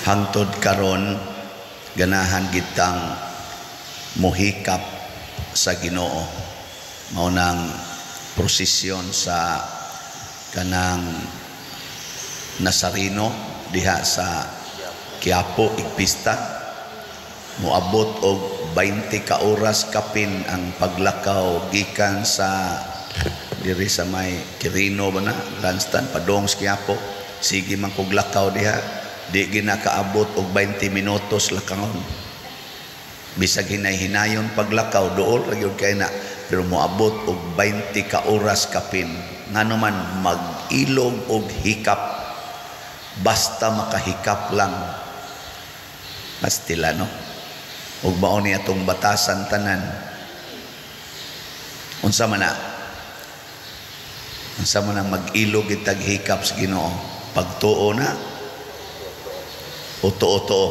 Hangtod karon ganahan gitang mohikap sa Ginoo. Mao nang prosesyon sa kanang Nazareno diha sa Quiapo, igpista, moabot og 20 ka oras kapin ang paglakaw gikan sa diri sa may Quirino ba na grandstand padong sa Quiapo. Sige man kog lakaw diha, di ginakaabot og 20 minutos lakangon. Bisag hinay-hinayon paglakaw, duol ra gyud kay na, pero moabot og 20 ka oras kapin. Ngano man mag-ilog og hikap, basta makahikap lang. Pastila, no? Ug mao ni atong batasan tanan. Unsa man na? Unsa man ang mag-ilog itag hikap sa Ginoo? Pagtuo na? O tuo-tuo?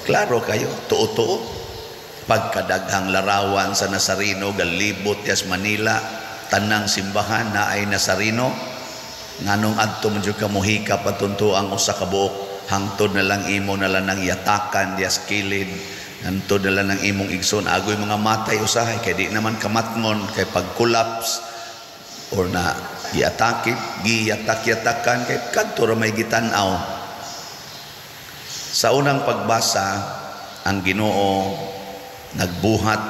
Klaro kayo, tuo-tuo. Pagkadaghang larawan sa Nazareno, galibot yas Manila, tanang simbahan na ay Nazareno. Nganong adto man jud ka mohikap atong ang usa ka buok, hangtod na lang imo na lang nang yatakan dias kilid, hangtod na lang ng imong igsoon agoy mga matay usahay kay di naman kamatngon, kay pag collapse or na giatake, giyatak-yatakan kay kadto ra may gitan-aw. Sa unang pagbasa, ang Ginoo nagbuhat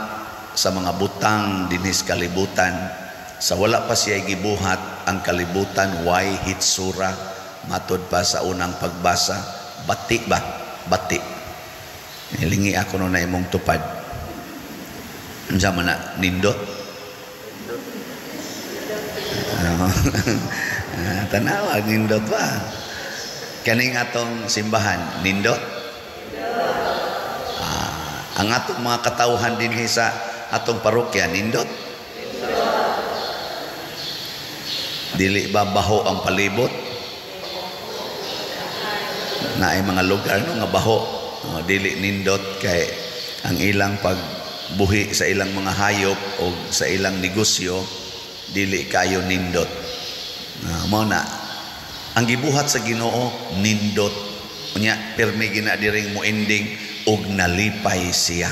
sa mga butang dinhi sa kalibutan. Sa wala pa siya gibuhat ang kalibutan, way hitsura. Matod pa sa unang pagbasa, bati ba? Bati. Nilingi ako no na imong tupad. Unsa man na nindot? Tanawa, nindot ba? Kaning atong simbahan, nindot? Ang atong mga katawhan dinhi sa atong parokya, nindot? Dili ba baho ang palibot? Naay mga lugar no nga baho, oh, dili nindot kay ang ilang pagbuhi sa ilang mga hayop o sa ilang negosyo dili kayo nindot. Mao na ang gibuhat sa Ginoo nindot. Unya pirmi gina diring moending og nalipay siya.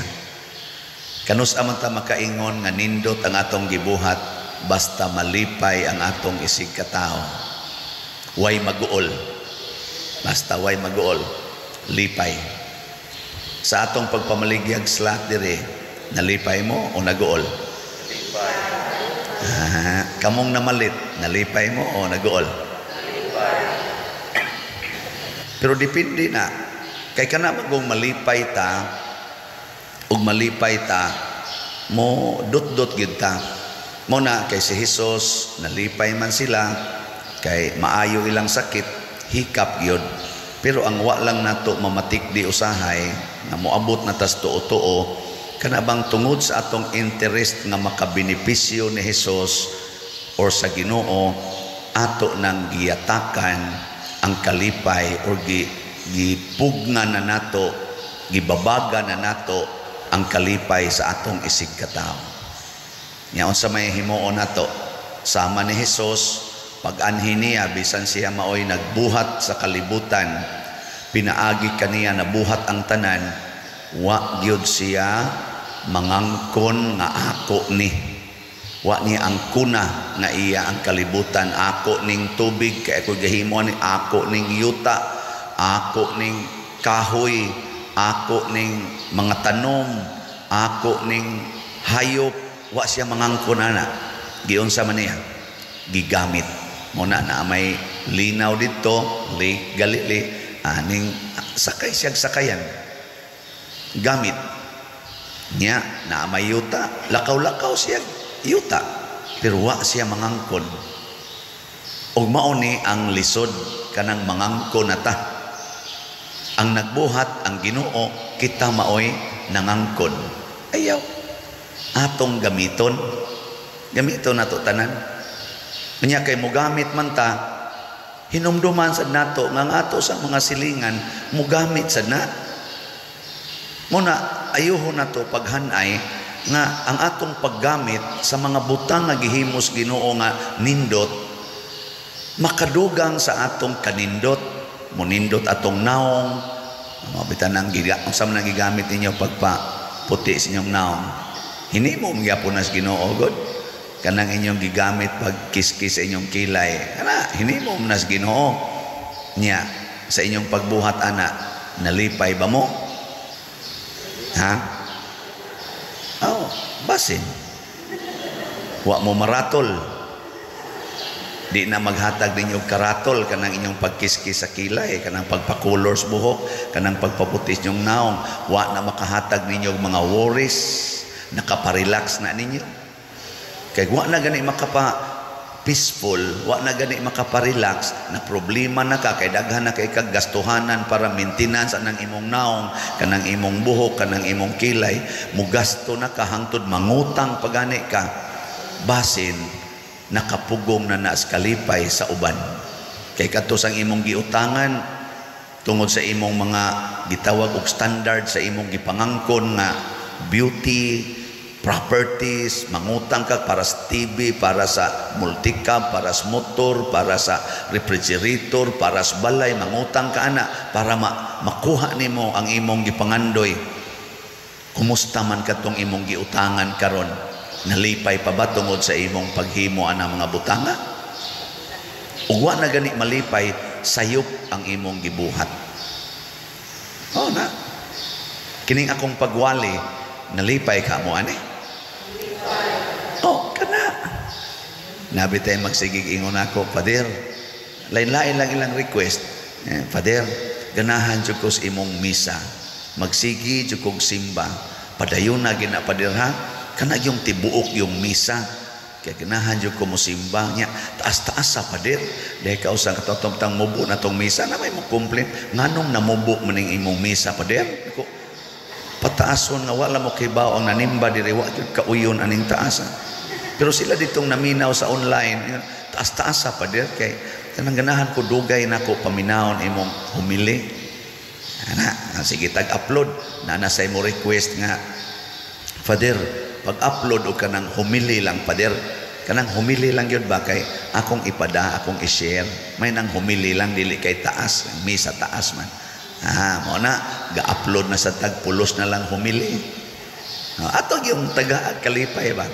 Kanus aman ta makaingon nga nindot ang atong gibuhat basta malipay ang atong isig katao. Way maguol. Basta way maguol, lipay. Sa atong pagpamaligyag slat dire, nalipay mo o naguol? Lipay. Kamong namalit, nalipay mo o naguol? Lipay. Pero depende na. Kay kana magong malipay ta, ug malipay ta, mo dot-dot gyud ta. Mo na kay si Jesus, nalipay man sila, kay maayo ilang sakit, hikap gyud. Pero ang wa lang nato mamatik di usahay nga moabot na tas tuo-tuo, kana bang tungod sa atong interest nga makabenepisyo ni Hesus or sa Ginoo, ato nang giyatakan ang kalipay or gipugna na nato, gibabaga na nato ang kalipay sa atong isig katao. Nya unsa may himuon nato? Sama ni Hesus, pag-anhi niya, bisan siya maoy nagbuhat sa kalibutan, pinaagi kaniya nabuhat ang tanan, wa gyud siya mangangkon nga ako ni. Wa niya ang kuna nga iya ang kalibutan. Ako ning tubig, kay ako gahimo ni, ako ning yuta, ako ning kahoy, ako ning mga tanom, ako ning hayop. Wa siya mangangkon ana. Giunsa man niya? Gigamit. Muna na may linaw dito, Lake Galilee, aning sakay siyang sakayan. Gamit. Nya, na may yuta, lakaw-lakaw siya yuta, pero wa siya mangangkon. Og mao ni ang lisod kanang mangangkon na ta. Ang nagbuhat ang Ginoo, kita maoy nangangkon. Ayaw. Atong gamiton. Gamiton nato tanan. Unya kay mogamit man ta, hinumduman sad nato nga ang ato sa mga silingan mogamit sad na. Muna ayuho nato paghanay nga ang atong paggamit sa mga butang nga gihimos Ginoo nga nindot makadugang sa atong kanindot. Munindot atong naong. Mabitan ang giga, unsa man ang gigamit ninyo pagpa puti sa inyong naong. Hinimo gyapon nas Ginoo god. Kanang inyong gigamit pag kiskis sa inyong kilay. Kana hinimo nas Ginoo. Nya sa inyong pagbuhat ana, nalipay ba mo? Ha? Oh, basin. Wa mo maratol. Di na maghatag ninyo karatol kanang inyong pagkiskis sa kilay, kanang pagpakulor sa buhok, kanang pagpaputis inyong naong. Wa na makahatag ninyo mga worries, nakaparelax na ninyo. Kay wa na gani makapa peaceful, wa na gani makaparelax, na problema na ka, kay daghan na kay kagastuhanan para maintenance anang imong naong, kanang imong buhok, kanang imong kilay, mugasto na ka hangtod mangutang pagani ka. Basin nakapugong na naas kalipay sa uban. Kay kadto sang imong giutangan tungod sa imong mga gitawag og standard sa imong gipangangkon nga beauty, properties, mangutang ka para sa TV, para sa multicab, para sa motor, para sa refrigerator, para sa balay, mangutang ka ana para makuha nimo ang imong gipangandoy. Kumusta man katong imong giutangan karon? Nalipay pa ba tungod sa imong paghimo ana mga butanga? Ug wa na gani malipay, sayop ang imong gibuhat. Oh na. Kining akong pagwali, nalipay ka mo ani? Oh, kana. Nabi tayo magsigig ingon ako, "Father," lain-lain lang ilang request. Eh, "Father, ganahan jud ko sa imong misa. Magsigi jud kog simba. Padayon na gina, Father, ha. Kana yung tibuok yung misa. Kaya ganahan jud ko mosimba nya. Taas-taas sa, Father." Dahil ka usang katotong mubo na tong misa na may mo complain. "Nganong namubo maning imong misa, Father?" Ako, pataason nga wala mo kibaw ang nanimba diri, wa gyud kauyon aning taasa. Pero sila ditong naminaw sa online, yun, "Taas-taas sa, Father, kay kanang ganahan ko dugay nako paminawon imong humili." Ana, sige tag-upload na na sa imo request nga, "Father, pag-upload og kanang humili lang, Father. Kanang humili lang gyud ba, kay akong ipada, akong i-share. May nang humili lang, dili kay taas, misa taas man." Ah, mo na ga-upload na sa tag pulos na lang humili. No, ato yung taga kalipay ba.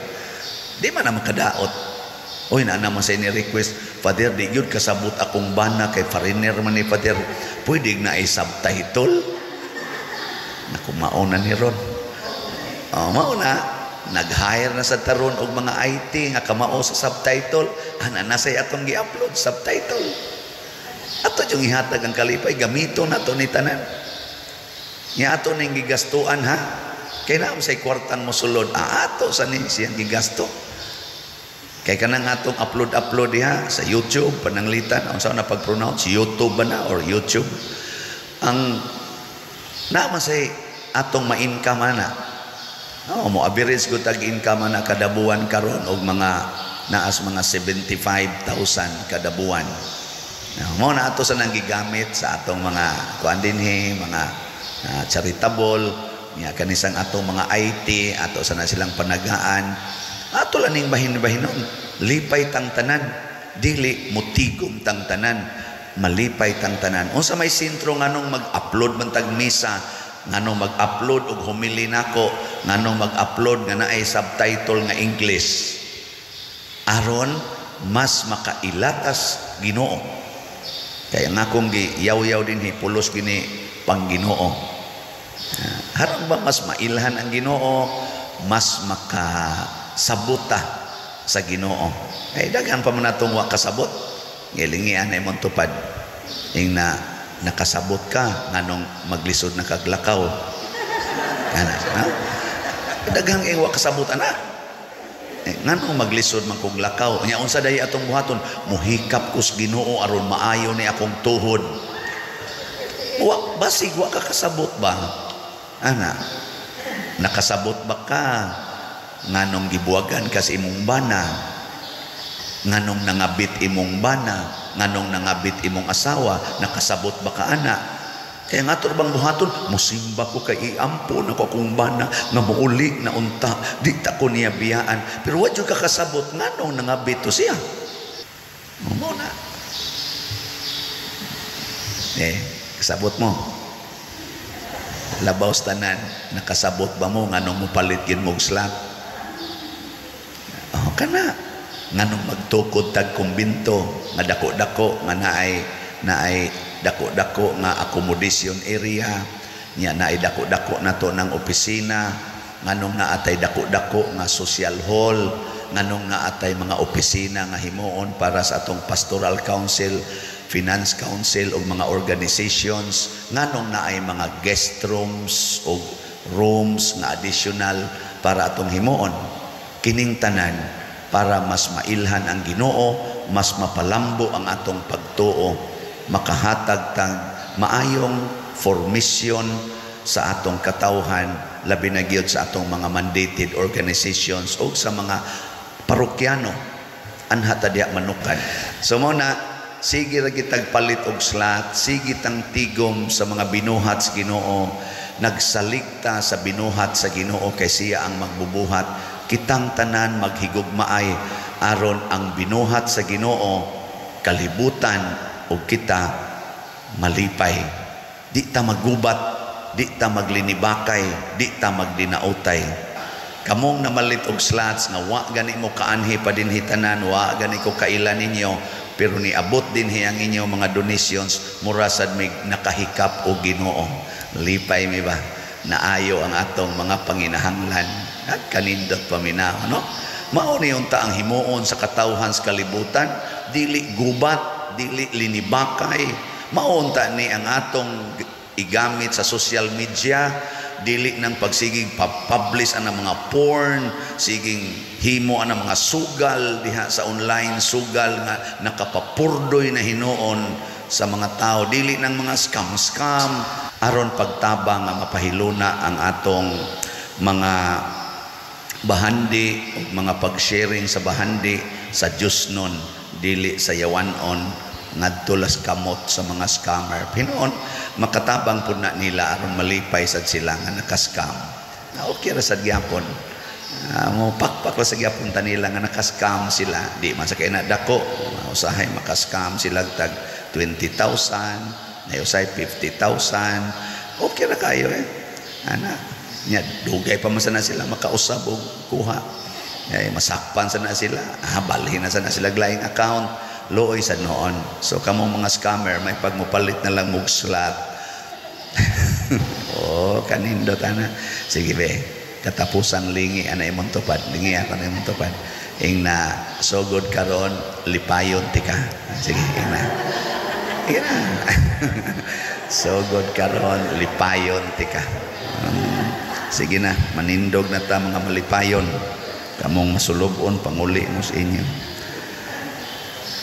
Di man na makadaot. Uy, na naman sa ini request, "Father, di gyud kasabot akong bana kay foreigner man ni, Father. Pwede na i-subtitle?" Naku, mauna ni ron. Oh, mauna, nag-hire na sa taron og mga IT nga kamao sa subtitle. Ana na say atong gi-upload subtitle. Ato yung ihatag ang kalipay, gamito na to ni tanan. Nya ato ning gigastuan ha. Kay naa say kwartang mosulod, ah, ato sa ni siyang gigasto. Kay kanang atong upload-upload diha sa YouTube, pananglitan, unsa na pag-pronounce, YouTube ba na or YouTube? Ang naa man say atong ma-income ana. Oh, mo average ko tag income ana kada buwan karon og mga naas mga 75,000 kada buwan. Now, mo na ato sa nang gigamit sa atong mga kuan dinhi, mga charitable, nya kanisang atong mga IT, ato sa na silang panagaan. Ato lang ning bahin-bahinon. Lipay tang tanan, dili mutigom tang tanan, malipay tang tanan. Unsa may sentro nganong mag-upload man tag misa, nganong mag-upload og humili nako, nganong mag-upload nga naay subtitle nga English? Aron mas makailatas Ginoo. Kaya nga kung giyaw-yaw din pulos gini pang Ginoo. Harang ba mas mailhan ang Ginoo, mas makasabuta sa Ginoo. Ay daghan pa man natong wa kasabot. Ngilingian na imong tupad. Ing na nakasabot ka nganong maglisod na kaglakaw. Ana, no? Daghang ing wa kasabot ana. Eh, nganong maglisod man kog lakaw? Nya unsa dahi atong buhaton? Muhikap kus Ginoo aron maayo ni akong tuhod. Wa basig wa ka kasabot ba? Ana, nakasabot ba ka nganong gibuwagan ka sa imong bana? Nganong nangabit imong bana? Nganong nangabit imong asawa? Nakasabot ba ka ana? Kaya nga ato bang buhaton, musimba ko kay iampo na ko akong bana nga muuli na unta, di ta ko niya biyaan. Pero wa jud ka kasabot nganong nangabit to siya. Mo na. Eh, kasabot mo. Labaw sa tanan, nakasabot ba mo nganong mopalit gyud mo slot? Oh, kana nganong magtukod tag kumbinto nga dako-dako, nga naay dako-dako nga accommodation area nya, naay dako-dako nato ng opisina, nganong naatay dako-dako nga social hall, nganong naatay mga opisina nga himuon para sa atong pastoral council, finance council ug mga organizations, nganong naay mga guest rooms o rooms nga additional para atong himuon? Kining tanan para mas mailhan ang Ginoo, mas mapalambo ang atong pagtuo, makahatag tag maayong formation sa atong katawhan, labi na gyud sa atong mga mandated organizations o sa mga parokyano. Anha ta diha manukan. So mo na, sige ra kitag palit og slot, sige tang tigom sa mga binuhat sa Ginoo. Nagsaligta sa binuhat sa Ginoo kay siya ang magbubuhat. Kitang tanan maghigugmaay aron ang binuhat sa Ginoo, kalibutan ug kita malipay. Di ta magubat, di ta maglinibakay, di ta magdinautay. Kamong namalit og slots nga wa gani mo kaanhi pa dinhi tanan, wa gani ko kaila ninyo, pero niabot dinhi ang inyong mga donations, mura sad mig nakahikap og Ginoo. Lipay mi ba? Naayo ang atong mga panginahanglan at kanindot paminaw, no? Mao ni unta ang himuon sa katawhan sa kalibutan, dili gubat, dili linibakay. Mao unta ni ang atong igamit sa social media, dili nang pagsiging publish ang mga porn, siging himo ang mga sugal diha sa online, sugal nga nakapapurdoy na hinuon sa mga tao, dili nang mga scam-scam, aron pagtabang nga mapahiluna ang atong mga bahandi o mga pag-sharing sa bahandi sa Diyos nun, dili sa yawanon ngadto las kamot sa mga scammer. Hinuon makatabang pud na nila aron malipay sad sila nga naka-scam. Na okay ra sad gyapon. Mo pakpak ra sa gyapon ta nila nga naka-scam sila. Di man sa kay na dako, usahay maka-scam sila tag 20,000, na usahay 50,000. Okay ra kayo eh. Ana, nya dugay pa man sana sila makausab og kuha. Ay, masakpan sana sila. Ah, balhin na sana sila laing account. Luoy sa noon. So kamong mga scammer, may pagmupalit na lang mug slot. Oh, kanindot ana. Sige be, katapusang lingi ana imong tupad. Lingi ako na imong tupad. Ing na sugod karon, lipayon tika. Sige, ing na. Ing na. Sugod karon, lipayon tika. Sige na, manindog na ta mga malipayon. Kamong masulubon, panguli mo sa inyo.